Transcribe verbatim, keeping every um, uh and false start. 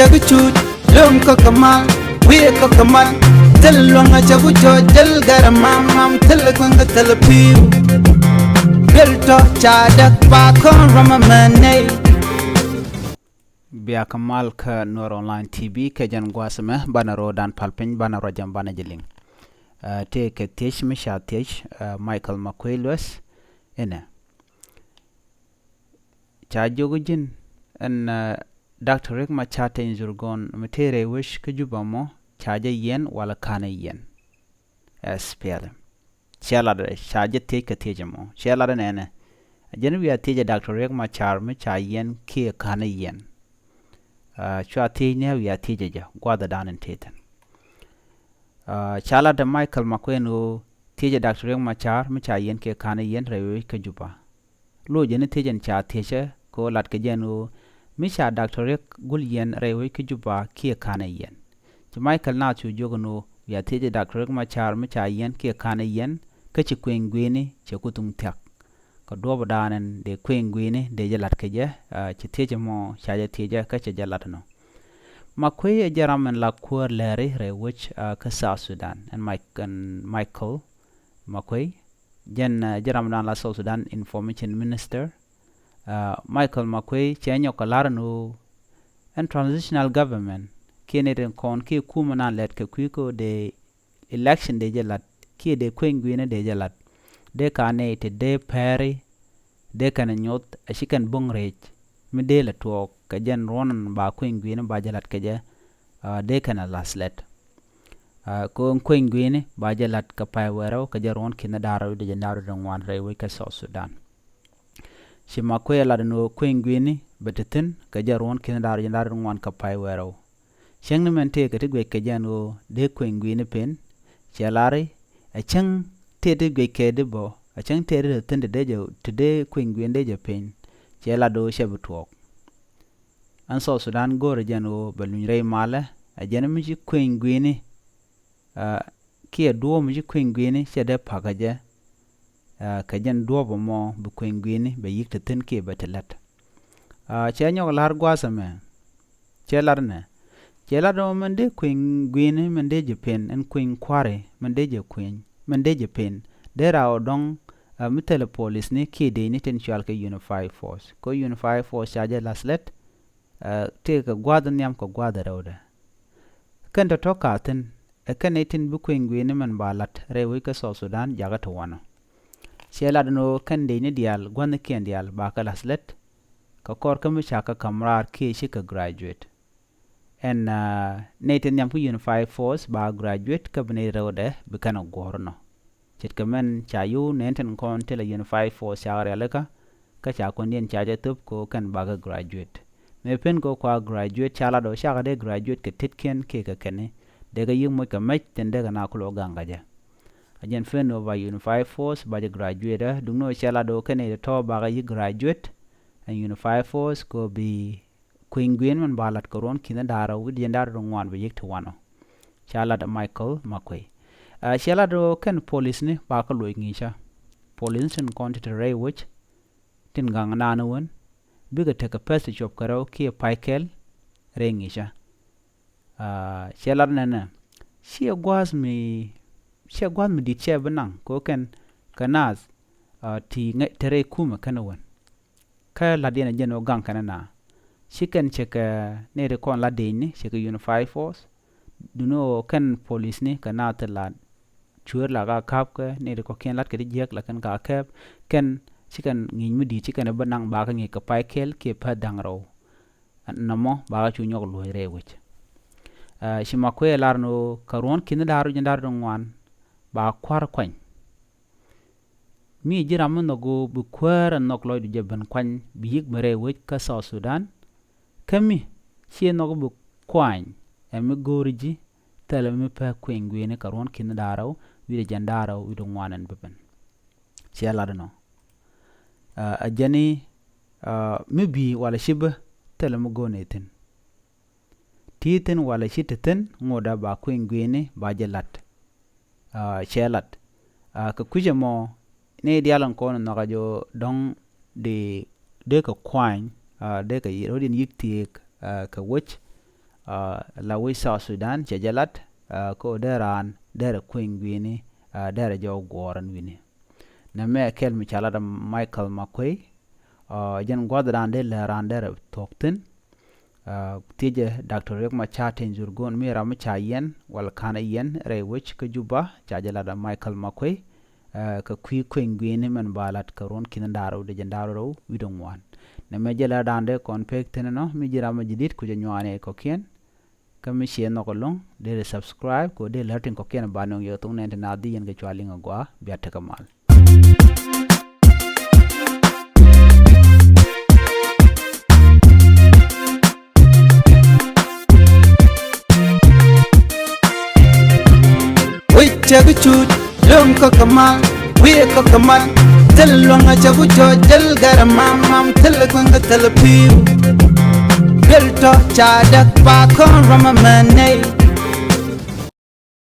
Cɛ kä cut lom kä kä mal, wi̱i̱ kä kä mal. Thil luäŋ a cɛ ku cɔ jäl gɛr mam mam, thil kueŋ kä thil pi̱w. Duel tɔ ca däk ba kɔn rɔm a mɛ nɛy. Bia kä mal kä Nuer Online T V kɛ jɛn gua̱a̱th mɛ, banɛ rɔ dan pal piny, banɛ rɔ jɛm, banɛ jɛ liŋ. Ɛ, tëë kɛ thiec mi ca thiec, ɛ, Michael Makuei Lueth inɛ. Ca jiök ji̱n ɛn, ɛ, Doctor Riek Machar Teny Dhurgon mi tëë rɛy wec kä Juba mɔ, ca jɛ yiɛn wala ka̱n ɛ yiɛn? Ɛ, S P L M. Ciɛ lat, ca jɛ thiec kɛ thiec mɔ. Ciɛ lat nɛnɛ. Jɛn wiaa thiec ɛ Doctor Riek Machar mi ca yiɛn kiɛ ka̱n ɛ yiɛn. Ɛ, cua thiec ni wiaa thiec ɛ jɛ gua̱th ɛ dan in tëë thi̱n. Ɛ, ca lat ɛ Michael Makuei ɛn ɣöö thiec ɛ Doctor Riek Machar mi ca yiɛn kiɛ ka̱n ɛ yiɛn rɛy wec kä Juba. Lo̱c jɛn i̱ thiec ɛn ca thiecä kɛ ɣöö lat kɛ jɛ ɛn ɣöö mi ca Doctor Riek Gul yiɛn rɛy wec kä Juba kiɛ ka̱n ɛ yiɛn. Ci Michael Nath cu jiök ɛn ɣöö wiaa thiec ɛ Doctor Riek Machar mi ca yiɛn kiɛ ka̱n ɛ yiɛn, kä ci kueny gui̱ni cɛ ku thuŋ thia̱k. Kɛ duɔ̱ɔ̱p dan ɛn dee kueny gui̱ni dee jɛ lat kɛ jɛ, ɛ, ci thiecä mɔ ca jɛ thiecä kä cɛ jɛ lat ɛnɔ. Makuei ɛ jɛ ram ɛn la kuäär lääri rɛy wec, ɛ, kä South Sudan. Ɛn Mike-, ɛn Michael Makuei, jɛn, ɛ, jɛ ram dan la South Sudan Information Minister. Ɛ, Michael Makuei cɛ nyɔk kɛ lar ɛn ɣöö ɛn transitional government kiɛ nɛy tin kɔn kiɛ kumɛ nan lɛt kɛ kui̱ kä dee election dee jɛ lat kiɛ dee kueny gui̱ni dee jɛ lat, dee ka nɛy ti dee pɛri, dee kɛn nyoth, a ci kɛn bo̱ŋ rɛc mi dee lɛ tuɔɔk kɛ jɛn ruɔ̱n ba kueny gui̱ni ba jɛ lat kɛ jɛ, ɛ, dee kɛn a la̱th lɛt. Ɛ, kɛ ɣöö kueny gui̱ni ba jɛ lat kɛ pay wärɛw kɛ jɛ ruɔ̱n ki̱n da̱rɛw dee jɛ da̱rɛw dee ŋuan rɛy wec kä South Sudan. Ci Makuei lat ɛn ɣöö kueny gui̱ni bɛ te thi̱n kɛ jɛ ruɔ̱n ki̱n da̱rɛw jɛ da̱rɛw dee ŋuan kɛ pay wärɛw. Cäŋ ni mɛn tëëkɛ ti guic kɛ jɛ ɛn ɣöö dee kueny gui̱ni pen, cɛ lar i̱ ɛ cäŋ tëë ti guic kɛ di bä, ɛ cäŋ tëë ti te thi̱n te dee jɛ, te dee kueny gui̱ni dee jɛ pen, cɛ lat ɣöö cɛ bi tuɔɔk. Ɛn South Sudan go̱o̱rɛ jɛ ɛn ɣöö bɛ luny rɛy malɛ, ɛ jɛn mi ci kueny gui̱ni, ɛ, kiɛ duɔ̱ɔ̱p mi ci kueny gui̱ni cɛ dee pa̱kä jɛ, ɛ, kɛ jɛn duɔ̱ɔ̱p ɛmɔ bi kueny gui̱ni bɛ yi̱k te thi̱n kiɛ bɛ te lät. Ɛ, cɛ nyɔk la̱r gua̱a̱th ɛmɛ, cɛ lat nɛ, cɛ lat ɛmɔ mɛn dee kueny gui̱ni mɛn dee jɛ pen, ɛn kueny kua̱ri mɛn dee jɛ kueny, mɛn dee jɛ pen, dee raw dɔ̱ŋ, ɛ, mi thilɛ polisni kiɛ dëëcni tin cɔal kɛ Unified Force. Kɛ Unified Force ca jɛ la̱th lät, ɛ, tëëkɛ gua̱a̱th nhiam kɛ gua̱a̱th rɛwdɛ. Kɛn tɔ̱tɔ̱ ka thi̱n, ɛ kɛn nɛy tin bi kueny gui̱ni mɛn ba la̱t rɛy wec kä South Sudan jakä ti wanɔ. Ciɛ lat ɛn ɣöö kɛn dëëcni diaal, gua̱thnikiɛn diaal ba kɛ la̱th lät, kɛ kɔr kä mi ca kɛ ka̱m raar kiɛ cikɛ graduate. Ɛn, ɛ, nɛy tin nhiam kä Unified Force ba graduate kä bi nɛy rɛwdɛ bi kɛn ɛ guɔ̱ɔ̱r ɛnɔ. Ce̱tkɛ mɛn ca yio̱w nɛn tin kɔn ti la Unified Force cakɛ rialikä, kä ca kɔn diɛn ca jɛ thöp kɛ ɣöö kɛn bakɛ graduate. Mëë pen kɛ ɣöö kua graduate ca lat ɣöö cakɛ dee graduate kɛ tetkiɛn kiɛ kɛ kɛni, dee kɛ yi̱k moc kɛ mec tin dee kɛ na kulɔ gaŋ kɛ jɛ. A jɛn pen ɣöö ba Unified Force ba jɛ graduate ɛ, duŋni ɣöö cɛ lat ɣöö kɛn i̱ tɔ̱ bakɛ yi̱k graduate, ɛn Unified Force kɛ ɣöö bi kueny gui̱n mɛn ba lat kɛ ruɔ̱n ki̱n da̱rä wi̱cdɛ jiɛn da̱rä ti ŋuan bɛ yi̱k ti wanɔ. Ca lat Michael Makuei. Ɛ, cɛ lat ɣöö kɛn polisni ba kä loc ŋi̱i̱cä. Polisni tin kɔn ti te rɛy wec tin gaŋ naan wän bikɛ tekɛ pɛth ti cuɔp kɛ rɛw kiɛ pay kɛl rɛy ŋi̱i̱cä. Ɛ, cɛ lat nɛnɛ, ciɛ gua̱a̱th mi, ciɛ gua̱a̱th mi di̱t cɛ bi naŋ kɛ ɣöö kɛn kɛ naath, ɛ, ti ŋäc te rɛy kumɛ kɛn wän. Kä la̱t yɛn ɛ jɛn ɣöö gaŋ kɛn ɛ na. Ci kɛn cɛ kɛ nɛy ti kɔn la dëëcni, cɛ kɛ Unified Force. Duŋni ɣöö kɛn polisni kɛ naath ti la cuëër la ka ka̱p kɛ nɛy ti kɔ̱kiɛn la̱t kɛ ti jiäk la kɛn ka kɛp. Kɛn ci kɛn ŋi̱i̱c mi di̱i̱t ci kɛn ɛ bi naŋ ba kɛ ŋi̱i̱c kɛ pay kɛl kiɛ pɛth da̱ŋ rɛw. Nɔmɔ ba kɛ cu nyɔk luɔ̱c rɛy wec. Ɛ, ci Makuei lar ni ɣöö kɛ ruɔ̱n ki̱n da̱r wi̱c jiɛn da̱r ti ŋuan ba kua̱r kuany. Mi ji̱ ram mi nhɔk ɣöö bi kuäär ɛ nhɔk lɔcdu jɛ ben kuany bi yi̱k mi rɛy wec kä South Sudan. Kä mi ciɛ nhɔk bi kuany ɛ mi go̱o̱ri ji̱ thilɛ mi pek kueny gui̱ni kɛ ruɔ̱n ki̱n da̱rɛw wi̱cdɛ jiɛn da̱rɛw wi̱cdɛ ŋuan ɛn bi ben. Ciɛ lat inɔ. Ɛ, ɛ jɛn i̱, ɛ, mi bi̱i̱ walɛ ci bi thilɛ mi go̱o̱r ni thi̱n. Ti thi̱n walɛ ci ti thi̱n ŋotdä ba kueny gui̱ni ba jɛ la̱t. Ɛ, cɛ la̱t. Ɛ, kɛ kui̱c ɛmɔ ni diaal in kɔn in nhɔakä jɛ ɣöö dɔ̱ŋ di dee kɛ kuany, ɛ, dee kɛ rɔ̱diɛn yi̱k thiëëk, ɛ, kɛ wec. la wec South Sudan cɛ jɛ lat, kä ɣöö dee raan derɛ kueny gui̱ni, derɛ jɔw guɔ̱ɔ̱r ɛn wi̱ni. Nɛmɛ ɛ kɛl mi ca lat ɛ Michael Makuei. Jɛn gua̱thdan dee lɛ raan derɛ thuɔ̱k thi̱n. Thiecɛ Doctor Riek Machar Teny Dhurgon mi ram mi ca yiɛn wala ka̱n ɛ yiɛn rɛy wec kä Juba, ca jɛ lat ɛ Michael Makuei. Kɛ kui̱ kueny gui̱ni mɛn ba lat kɛ ruɔ̱n ki̱n da̱ŋ rɛw dee jɛn da̱ŋ rɛw wi̱cdɛ ŋuan. Nɛmɛ jɛ lɛ raan dee kɔn pek thi̱n ɛnɔ, mi ji̱ ram mi ji̱ di̱t ku jɛ nyuani kɔ̱kiɛn. Kä mi ciɛ nhɔk ɛlɔ̱ŋ, dee subscribe kɛ dee lär tin kɔ̱kiɛn ba nöŋ yɛ thok nɛn ti naath di yɛn kɛ cua liŋ agua, bia tekɛ mal. Wi̱c cɛ bi cut, luŋ kɔ̱k kɛ mal, wi̱i̱ kɔ̱k kɛ mal. Thil luɔ̱ŋ a cɛ bi cɔc, thil gɛr mam mam, thil kueŋ kɛ thil pi̱w. Thil tɔ ca däk pa kɔn ram a mɛ nɛy.